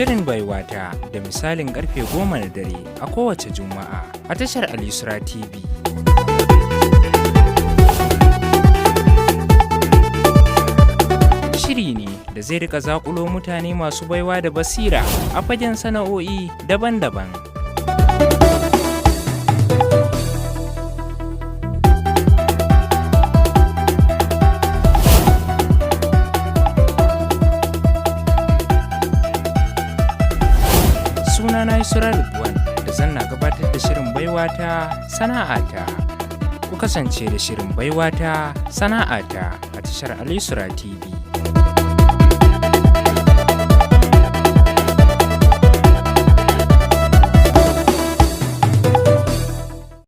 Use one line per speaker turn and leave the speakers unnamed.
Shirin Baiwata da misalin karfe 10 na dare a kowace Juma'a a tashar Al-Yusra TV. Shiri ne da zai rika zakulo mutane masu baiwa da basira a fagen sana'o'i daban-daban. Sunana Yusra Ridwan da zan na gabatar da shirin Baiwa ta Sana'ata. Ku kasance da shirin Baiwa ta Sana'ata a tashar Al-Yusra TV.